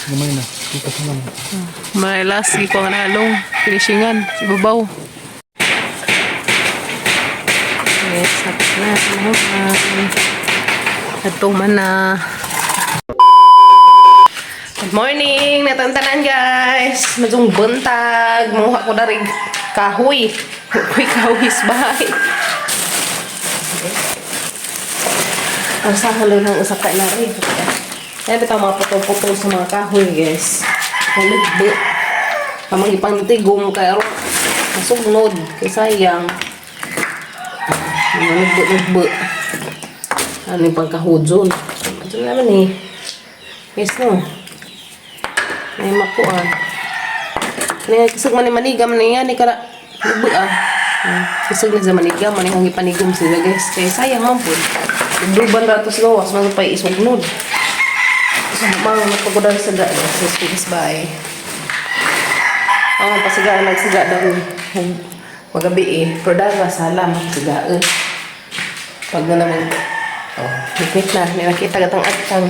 Gamay na. Kita sa naman. May last ko ang halong finishingan sa ibabaw. Yes, tapos na. Mahuman. Natuman na. Good morning! Natantanan, guys! Madyong buntag. Manguha ko na rin kahoy. Kahoy, kahoy sa bahay. Ang sahalo ng usa ka na rin. Kaya bitaw mga putol-putol sa mga kahoy, guys. Maligbo. Kamang ipangtigom kay aron masugnod kay sayang. Maligbo-ligbo. Ano yung pagkahudson? Ito naman eh. Yes, no. May makuan. Kaya kisag man ni manigam niya ni kara ligbo ah. Kisag na sa manigam man ang ipanigom sila, guys. Kay sayang man pud. Duban rato sa gawas man pa isugnod. So, mga napagudan sa ga sa space bay. Ang pasigaan nagsiga daw magabi eh. Pero dara sala magsigaan. Pag na naman, oh, higpit na. May nakita gatang agtang.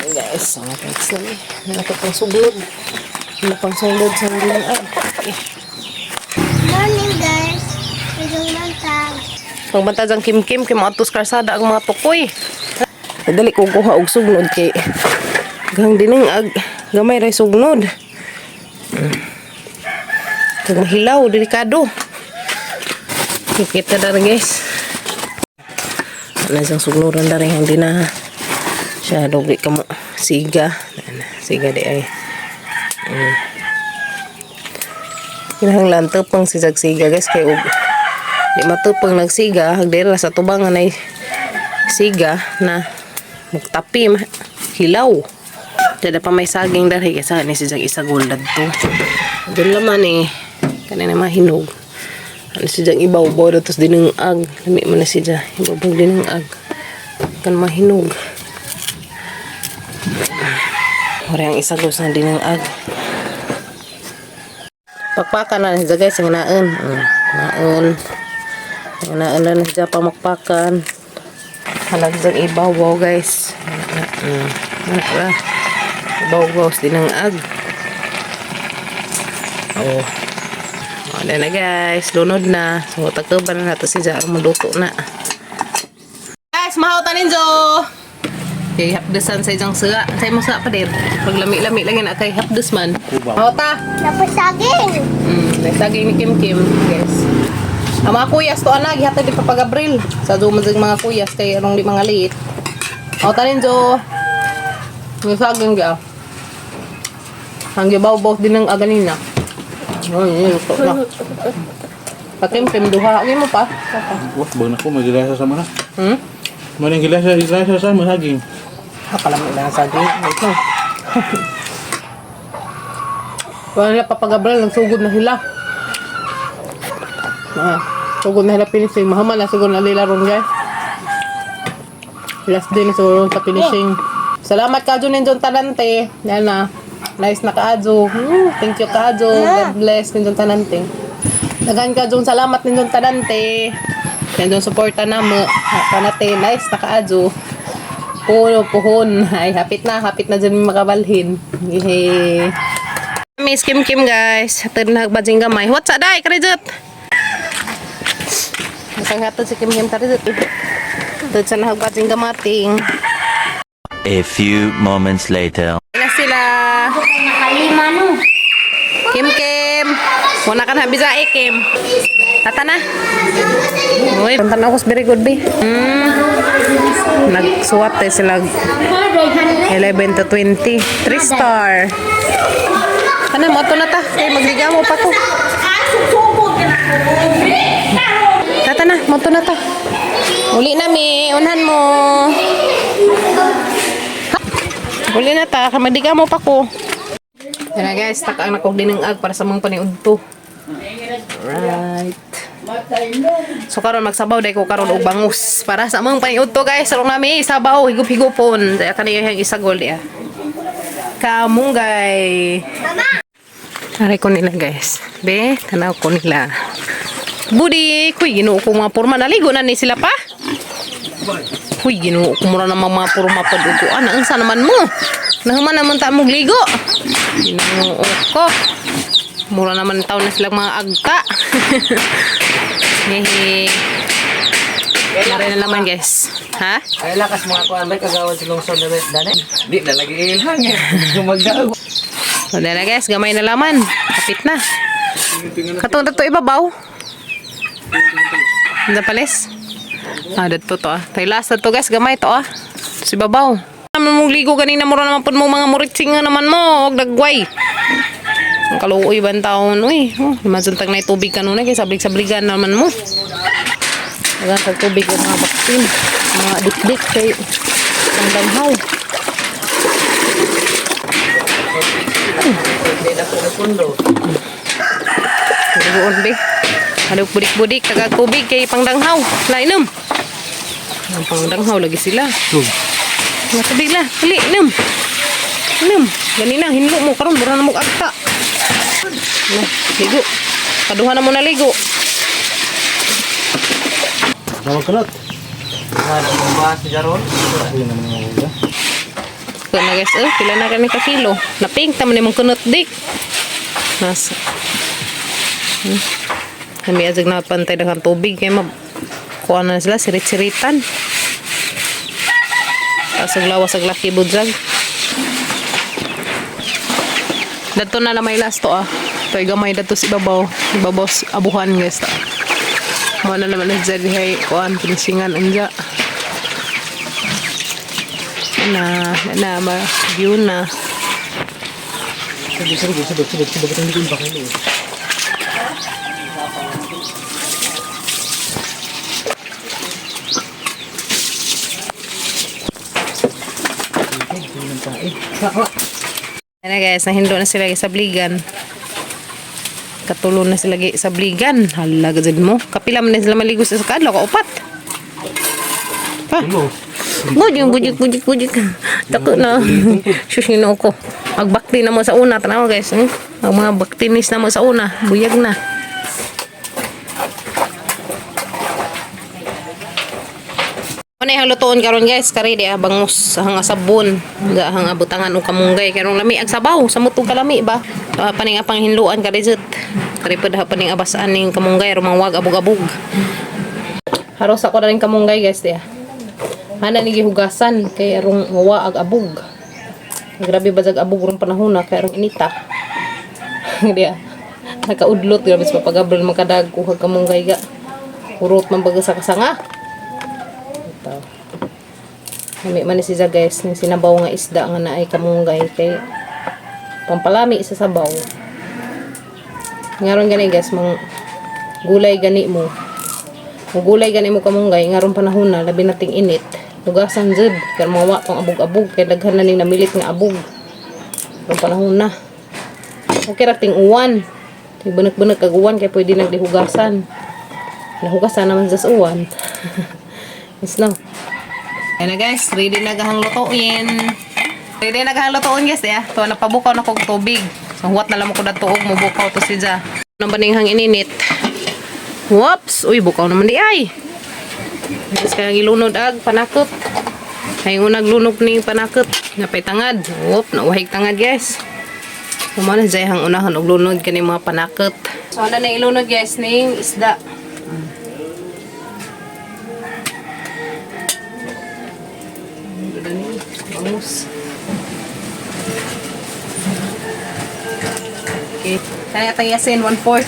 Ay, guys, so thanks na eh. May pang suglod. May pang suglod sa mga eh. Morning, guys. Medyo bantag. Magbantag ang kim-kim kay mga atos karsada ang mga tukoy. Dali ko kuha og sugnod kay gang dining ag gamay ray sugnod. Kag mahilaw, delikado. Kikita na rin, guys. Ano isang sugnoran na rin hindi na siya dugi ka mo siga. Siga di ay. Kinahanglan tupang sisag siga, guys, kay og di matupang nagsiga hagdira sa tubangan ay siga na magtapi hilaw. Dada pa may saging dahil kaysa ni siyang isagol dadto. Doon laman eh. Kanina mahinog. Ano siya ibaw-baw datos din ang ag. Lami man na siya. Ibaw-baw din ang ag. Kan mahinog. Ore ang isagol sa din ang ag. Pakpakan na siya, guys. Ang naan. Naan. Ang naan na siya pamakpakan. Halag siyang ibaw-baw, guys. Ano ba? Ibaw-baw din ang ag. Oh. Wala na, guys. Lunod na. So, tagtuban na nato si Jaro. Maluto na. Guys, mahaw tanin jo! Kay hapdesan sa isang suga. Sa imong suga pa din. Pag lami-lami lang yun, kay hapdes man. Mahaw ta! Tapos saging. Nagsaging ni Kim Kim, guys. Ang mga kuyas to ana gihatag di pa pag-Abril. Sa dumazag mga kuyas kay anong di mga liit. O tanin jo. May saging ga. Ang gibaw-baw din ng aganina. Ay, luto na. Pakim Kim duha. Okay mo pa. Wah, bag na ko. May gilasa sa mana. May gilasa, gilasa sa mga saging. Nakalamig lang ang saging. Wait lang. Wala nila papag-Abril, nagsugod na sila. Ah, sugod na sila finishing. Mahaman na siguro na nila ron, guys. Last day na siguro sa finishing. Salamat ka Ninjon Talante. Yan na. Nice na kaadyo. Thank you kaadyo. God bless Ninjon Talante. Dagan ka Jun, salamat Ninjon Talante. Ninjon suporta na mo. Panate, nice na kaadyo. Puno, puhon. Ay, hapit na dyan makabalhin. Hehe. Miss Kim Kim, guys. Hatid na hagbajing gamay. What's up, day? Karijot! Masang hatid si Kim Kim karijot. Hatid sa nahagbajing gamating. A few moments later. Na sila. Nakalima no. Kim Kim. Muna ka na bizae, Kim. Tata na. Uy, tanaw ko sa very good, be. Nagsuwat eh sila 11 to 20. 3 star. Ano, mo na ta. Kay magligamo pa ko. Tata na, mo na ta. Uli na mi, unhan mo. Uli na ta, kay magligamo pa ko. Yan na, guys, takaan ako din ng ag para sa mga paniudto. Alright. So karon magsabaw dai ko karon og bangus para sa among paniudto, guys. Sarong nami sabaw higup-higupon. Kaya kani yung isagol diya. Kamunggay. Aray ko nila, guys. Be, tanaw ko nila. Budik-budik. Uy, Ginoo ko mga porma. Naligo na ni sila pa. Uy, Ginoo ko mura naman mga porma paduguan. Unsa naman mo? Nahuman naman ta mong ligo. Ginoo ko. Mura naman taon na sila mga agta. Hehe. Mura na naman, guys. Ha? Ay lakas mga kuan bay kagawad sa lungsod na dani. Di na lagi ilhang eh. Gumagdaog. So, na guys, gamay na laman. Kapit na. Katong dato ibabaw. Ano palis? Ah, dato to ah. Tay last na to guys, gamay to ah. Si babaw. Naman mong ligo ganina mura naman pud mo mga muritsing nga naman mo, og dagway. Ang kaluoy ban taon uy. Oh, naman tag na tubig kanunay kay sablig-sabligan naman mo. Dagan tag tubig og mga baksin, mga dikdik kay pangdamhaw. Hindi na ko nasundo. Dugoon be. Ano budik-budik taga tubig kay pangdanghaw. La inom. Ang pangdanghaw lagi sila. Tug. Mga tubig la. Dali inom. Inom. Ganina hinlo mo karon mura na mo agta. Na, ligo. Kaduha na mo na ligo. Tawag kalat. Nga ba sa jaron? Uy, naman nga uga. Ito na guys, eh, pila na kami ka kilo. Napink taman imong kunot dik. Nas. Kami azag na pantay daghang tubig kay ma kuha na sila sirit-siritan. Asag lawas ag laki budrag. Dato na lang may last to ah. Toy gamay dato sa ibabaw. Ibabaw sa abuhan guys ta. Mo na naman ang dihay kuan pinishingan anja. Na na ma view na. Sabog, sabog, sabog, sabog, sabog. Hindi ko yung bakilo. Ano guys, nahindo na sila sa bligan. Katulo na sila sa bligan. Hala gazid mo. Kapila man na sila maligo sa kadlaw ka upat. Pa. Bujuk bujuk bujuk bujuk. Tako na. Sus Ginoo ko. Magbakti na mo sa una tanaw guys. Eh? Ang mga baktinis na mo sa una, buyag na. Ano yung lutuon karon guys, kari di ah, bangus hang sabon, ga hang abutangan og kamunggay karon lami ang sabaw, sa mutong kalami ba. Paning apang hinluan kari jud. Kari pud ha paning abasaan ning kamunggay rumangwag abog-abog. Haros ako na rin kamunggay guys di ah. Hana ni gihugasan kay arong mawa ag abog. Grabe ba jag abog rong panahon na kay arong inita. Di ah. Nakaudlot grabe sa papagabral makadag kuha kamunggay ga. Urot man baga sa kasanga. Ito. Lami man ni siya guys, ning sinabaw nga isda nga naay kamunggay kay pampalami sa sabaw. Ngaron gani guys, mang gulay gani mo. Kung gulay gani mo kamunggay, ngaron panahon na labi nating init. Hugasan jud kay mawa pang abog-abog kay daghan na ning namilit nga abog. Karon panahon na. Okay ra ting uwan. Bunak-bunak kag uwan kay pwede nang dihugasan. Nahugasan naman sa uwan. Yes lang. Ayan na guys, ready na gahang lutuin. Ready na gahang lutuin guys ya. To napabukaw na kog tubig. So huwat na lang mo ko dato og mubukaw to siya. Ano ba ning hang ininit? Whoops! Uy, bukaw naman di ay. Guys, kaya gilunod ag panakot. Ay unag lunok ni panakot. Napay tangad. Whoop, nauwahig tangad guys. Kumo na jay hang unahan og lunod kani mga panakot. So ana na ilunod guys ning isda. Bangus. Okay. Kaya tayasin, 1/4.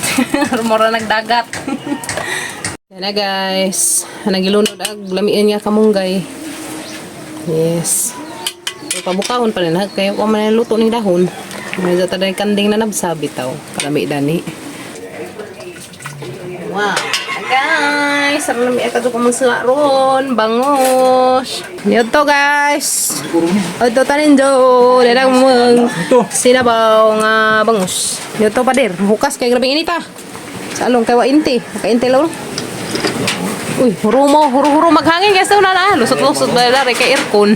Mura nagdagat. Yan na guys. Nagilunod ag lamian nga kamunggay. Yes. So, pabukahon pa rin ha. Kaya wa man luto ning dahon. May ta taday kanding na nabsa bitaw. Kalami dani. Wow. Guys, sarap lami ka ko mga ron. Bangos. Nito guys. Ito tanin jo. Dala mong sinabaw nga bangus. Nito pader. Hukas kay grabe inita. Sa along kay wa inti. Makainti lang. Uy, huro mo, huro-huro maghangin guys daw na na. Lusot-lusot ba dari kay aircon.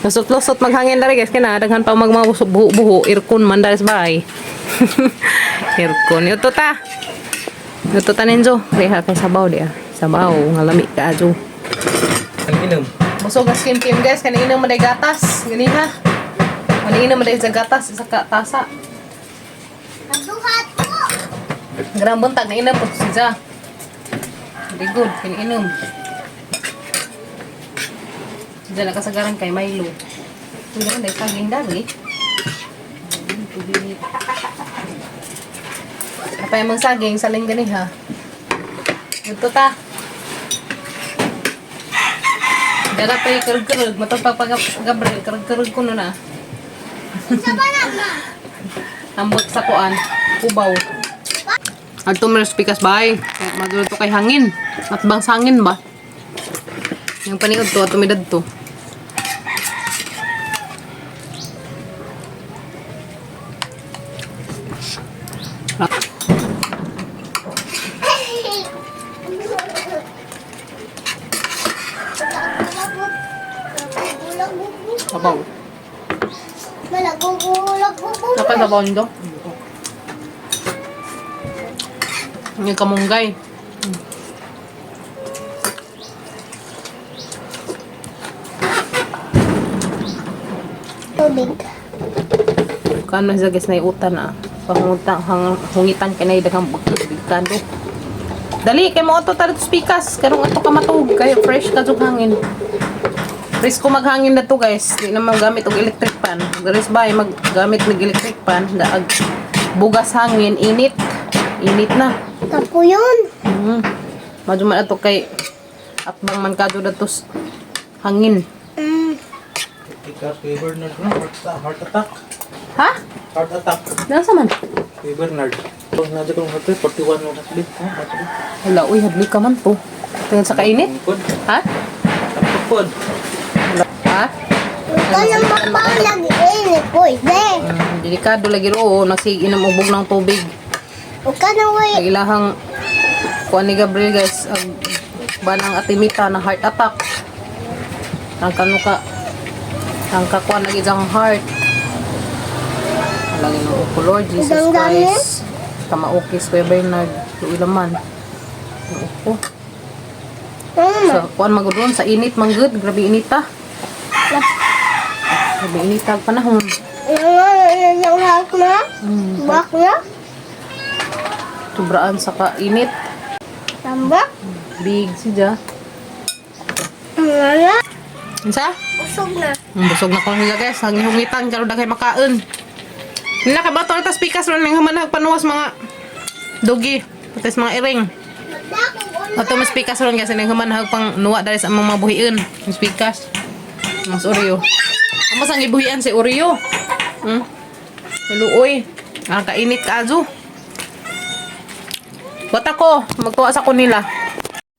Lusot-lusot maghangin dari guys kay na daghan pa mag mga buho-buho aircon man dari sa bahay. Aircon ito ta. Luto tanin Jo. Reha kay sabaw di ah. Sabaw nga lami ka Jo. Ang inom. Busog ang skin team guys, kanina mo day gatas. Ganina. Kanina mo day sa gatas sa tasa. Nagduhat ko. Grand buntag na inom po si Ja. Very good, kiniinom. Diyan nakasagaran kay Milo. Uy, naman dahil saging dali. Tubig. Napay mong saging, saling gani ha. Ito ta. Dara pa yung karug-karug. Matapag pag Gabriel, karug-karug ko na. Sa ba na ma? Ambot sa kuan, kubaw. Adto mo pikas bay. Madulot to kay hangin. At bang sangin ba? Yung paniod to, ato midad to. Sabaw. Dapat sabaw nito. Yung kamunggay. Tubig. Kano sa guys na iutan na. Pangunta, hang, hungitan ka na daghang bigkado. Dali, kay mo ato tara to spikas. Karong ato ka matug. Kay fresh ka jug hangin. Fresh ko maghangin na to guys. Di na gamit og electric pan. Garis ba maggamit ng electric pan. Daag bugas hangin, init. Init na. Tapo yun. Madyo man ato kay atbang man kadto dato hangin. Ikaw kay Bernard no? Heart attack. Ha? Heart attack. Nasa man? Kay Bernard. So, nandiyan ko ng heart rate, 41 mo heartbeat. Ha? Heart rate. Wala, uy, hadli ka man to. Tingnan sa kainit. Tungkod. Ha? Tungkod. Ha? Ito nang mapaulag eh. Pwede. Delikado lagi roon, nagsige inom ubog ng tubig. Huwag ka nang way. Ang ilahang kuan ni Gabriel guys, ang banang atimita na heart attack. Ang kanu ka ang kakuan lagi diyang heart. Wala Ginoo ko Lord Jesus Ang dami. Christ. Kamaukis Kuya Bernard, luwi laman. Ginoo ko. Sa kuan magudon sa init manggod, grabe inita. Grabe inita ang panahon. Yung hak na? Bak na? Sobraan sa kainit. Tambak? Big si Ja. Ano? Unsa? Usog na. Busog na ko nila guys. Hangihumitan karon na kay makaon. Nila ka bato tas pikas ron ning humanag panuwas mga dugi patis mga iring. Ato mas pikas ron guys ning humanag pang nuwa dali sa among mga buhion. Mas pikas. Mas Oreo. Amo sang gibuhian si Oreo. Luoy. Ang kainit kaazo. Wata ko, magtuwa sa ko nila.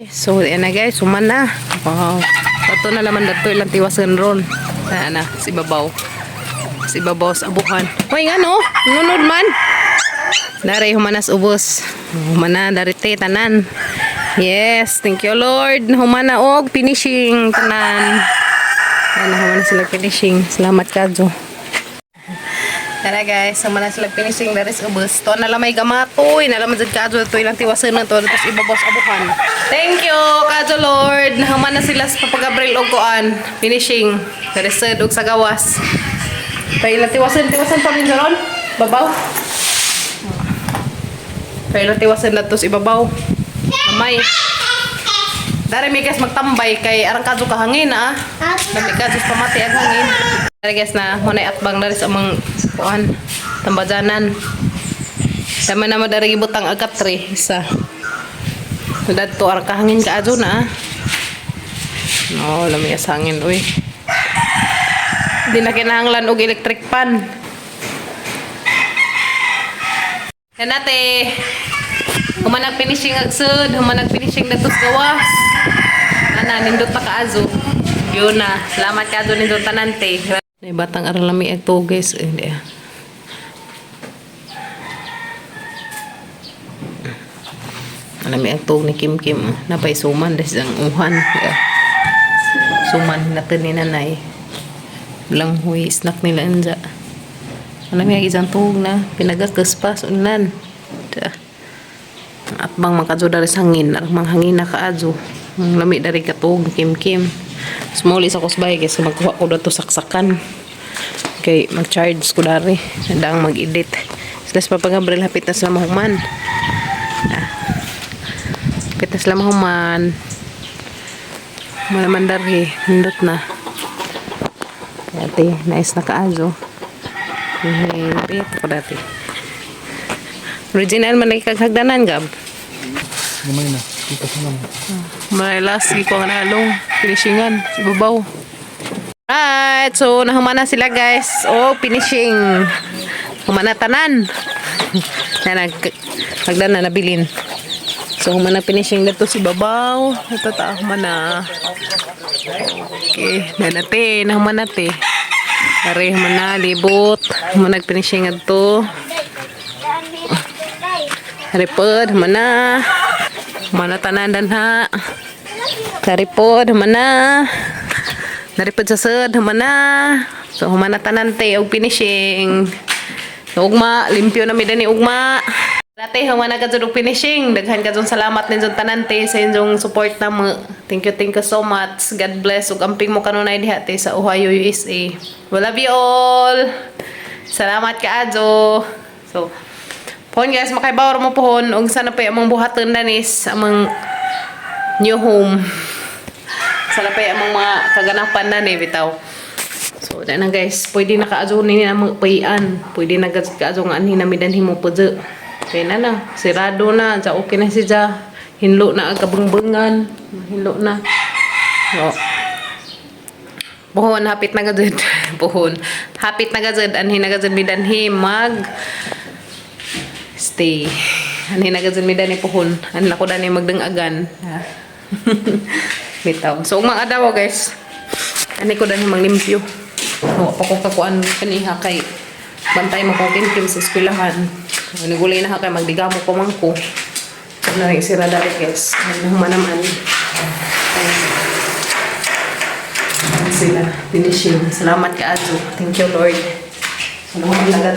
So, ayan na guys, suman na. Wow. Pato na laman dato ilang tiwasan ron. Ayan na, si babaw. Si babaw sa abuhan. Hoy nga no, ngunod man. Dari humanas ubos. Humana dari te tanan. Yes, thank you Lord. Humana og finishing tanan. Ayan na, humana sila finishing. Salamat kadyo. Tara guys, humana sila finishing dari sa ubos. To na lamay gamatoy, nalaman jud kadyo to ilang tiwasan na to tapos ibabos abuhan. Thank you kadyo Lord. Humana sila sa Papa Gabriel og kuan finishing. Dari sad og sa gawas. Kay ilang tiwasan, tiwasan pa min ron. Babaw. Kay ilang tiwasan na to sa ibabaw. Gamay. Dari mi guys magtambay kay arang kadyo kahangin ah. Dami ka just pamati ang hangin. Dari guys na hunay atbang dari sa amang kuan tambajanan. Sama na dari gibutang agat tre isa. Dadto ar kahangin ka adyo na ah. No, lami as hangin uy. Di na kinahanglan og electric pan. Yan ate. Humanag finishing agsud, humanag finishing datos gawas. Ana, nindot pa kaazo. Yun na. Salamat ka doon nindot tanante. May batang aralami ito guys. Eh, hindi ah. Alami ang tuog ni Kim Kim. Napay suman des ang uhan. Yeah. Suman natin ni nanay. Langhoy snack nila anja. Alami ang isang tuog na pinagakas pa sunan. Da. Ang Atbang man kadyo dari sa hangin. Arang manghangin na kaadyo. Ang lami dari katog kim kim. Small sa kusbay guys. Magkuha ko dato saksakan. Kay mag-charge ko dari. Nandang mag-edit. Sila sa Papa Gabriel hapit na sila mahuman. Ah. Hapit na sila mahuman. Malaman dari. Nindot na. Dati, nice na kaazo. Hihipit ko dati. Original man lagi kag hagdanan, Gab. Gamay na. Kita sa naman. May last ko ang nalong finishingan sa babaw. Right, so nahumana sila guys. Oh, finishing. Humana tanan. Na nag hagdan na nabilin. So humana finishing dito si babaw. Ito ta humana. Okay, nanate, nahumana te. Are humana libot. Humana finishing adto. Haripod, humana. Humana tanan danha. Naripod, humana. Naripod sa sud, humana. So humana tanan te og finishing. So, ugma, limpyo na mi dani ugma. Dati humana ka jud og finishing. Daghan ka jud salamat ninyo tanan te sa inyong support na mo. Thank you so much. God bless ug amping mo kanunay diha te sa Ohio, USA. We love you all. Salamat kaayo. So, pohon guys, makaibaw ra mo pohon ug sana pa among buhaton danis among new home. Sana pa among mga kaganapan na ni bitaw. So, dahil na guys, pwede na kaadyo ni na magpayan. Pwede na guys kaadyo nga anhi na midanhi mo po dyan. Kaya na na, sirado na, dya okay na si dya. Hinlo na ang kabungbangan. Hinlo na. So, buhon, hapit na gajud. Buhon. Hapit na gajud, anhi na gajud midanhi mag stay. Anhi na gajud midanhi puhon. Anhi na ko dani magdangagan. Ha? Bitaw. So, ugmang adaw guys. Ani ko dani manglimpyo. Wa pa ko kakuan kaniha kay bantay mo ko kimkim sa eskwelahan. Nagulay na ha kay magdigamo ko man ko. So, na rin sira dali guys. Ano man naman. Ayan. Ayan sila. Finishing. Salamat ka Ajo. Thank you Lord. Salamat na ka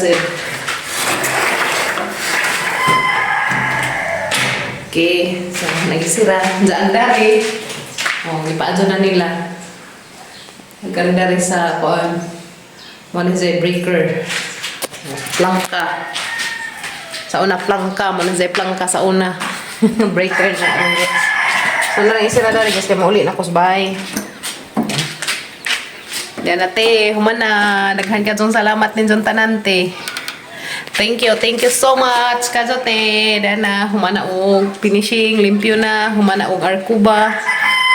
Okay. So, nagisira. Diyan dari. Oh, ipaadyo na nila. Nagkaroon rin sa kuan. Mo ni siya breaker. Plangka. Sa una plangka, mo ni siya plangka sa una. Breaker na. So na lang isira dali kasi mauli na ko sa bahay. Yan na te, humana. Daghan ka dyan salamat din dyan tanan te. Thank you so much kajo te. Dana, humana og finishing, limpyo na, humana og arkuba.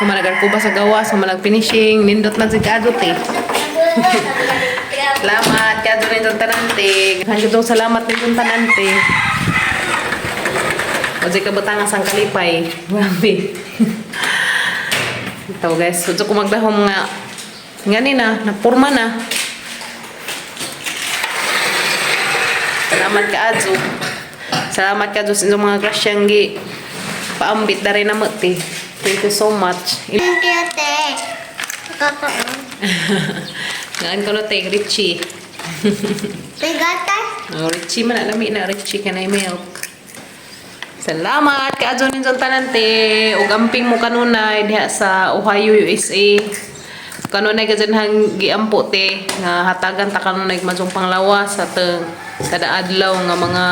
Humana og arkuba sa gawas, humana og finishing, nindot man si kajo te. Salamat kajo rin dyan tanan te. Daghan ka dyan salamat din dyan tanan te. O di ka butangas ang kalipay. Grabe. Ito guys, so ko magdahom nga ngani na, napurma na. Salamat ka Adzo. Salamat ka Adzo sa inyong mga grasyang gi paambit na rin na mo, te. Thank you so much. Thank you, te. Kakaon. Ngaan ko no, te, Richie. May gatas? Oh, Richie man, alami na Richie kanay milk. Salamat ka Adzo ninyong tanan te. Ug amping mo kanunay diha sa Ohio, USA. Kanunay ka dyan hang giampo te nga hatagan ta kanunay majong panglawas sa teng kada adlaw nga mga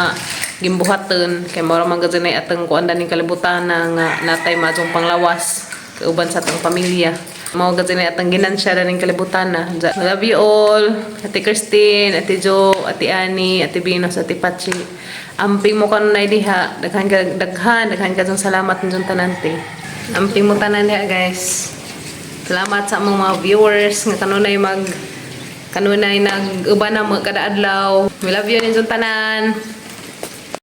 gimbuhaton kay mao ra man gud ay ateng kuan ning kalibutan na nga natay majong panglawas kauban sa atong pamilya. Mao gud ay ateng ginansya ning kalibutan na. Love you all. Ate Christine, Ate Jo, Ate Annie, Ate Binos, Ate Pachi. Amping mo kanunay diha. Daghan ka daghan, daghan ka jung salamat ninyong tanan te. Amping mo tanan diha guys. Salamat sa among mga viewers nga kanunay mag kanunay nag-uban na mo kada adlaw. We love you ninyong tanan.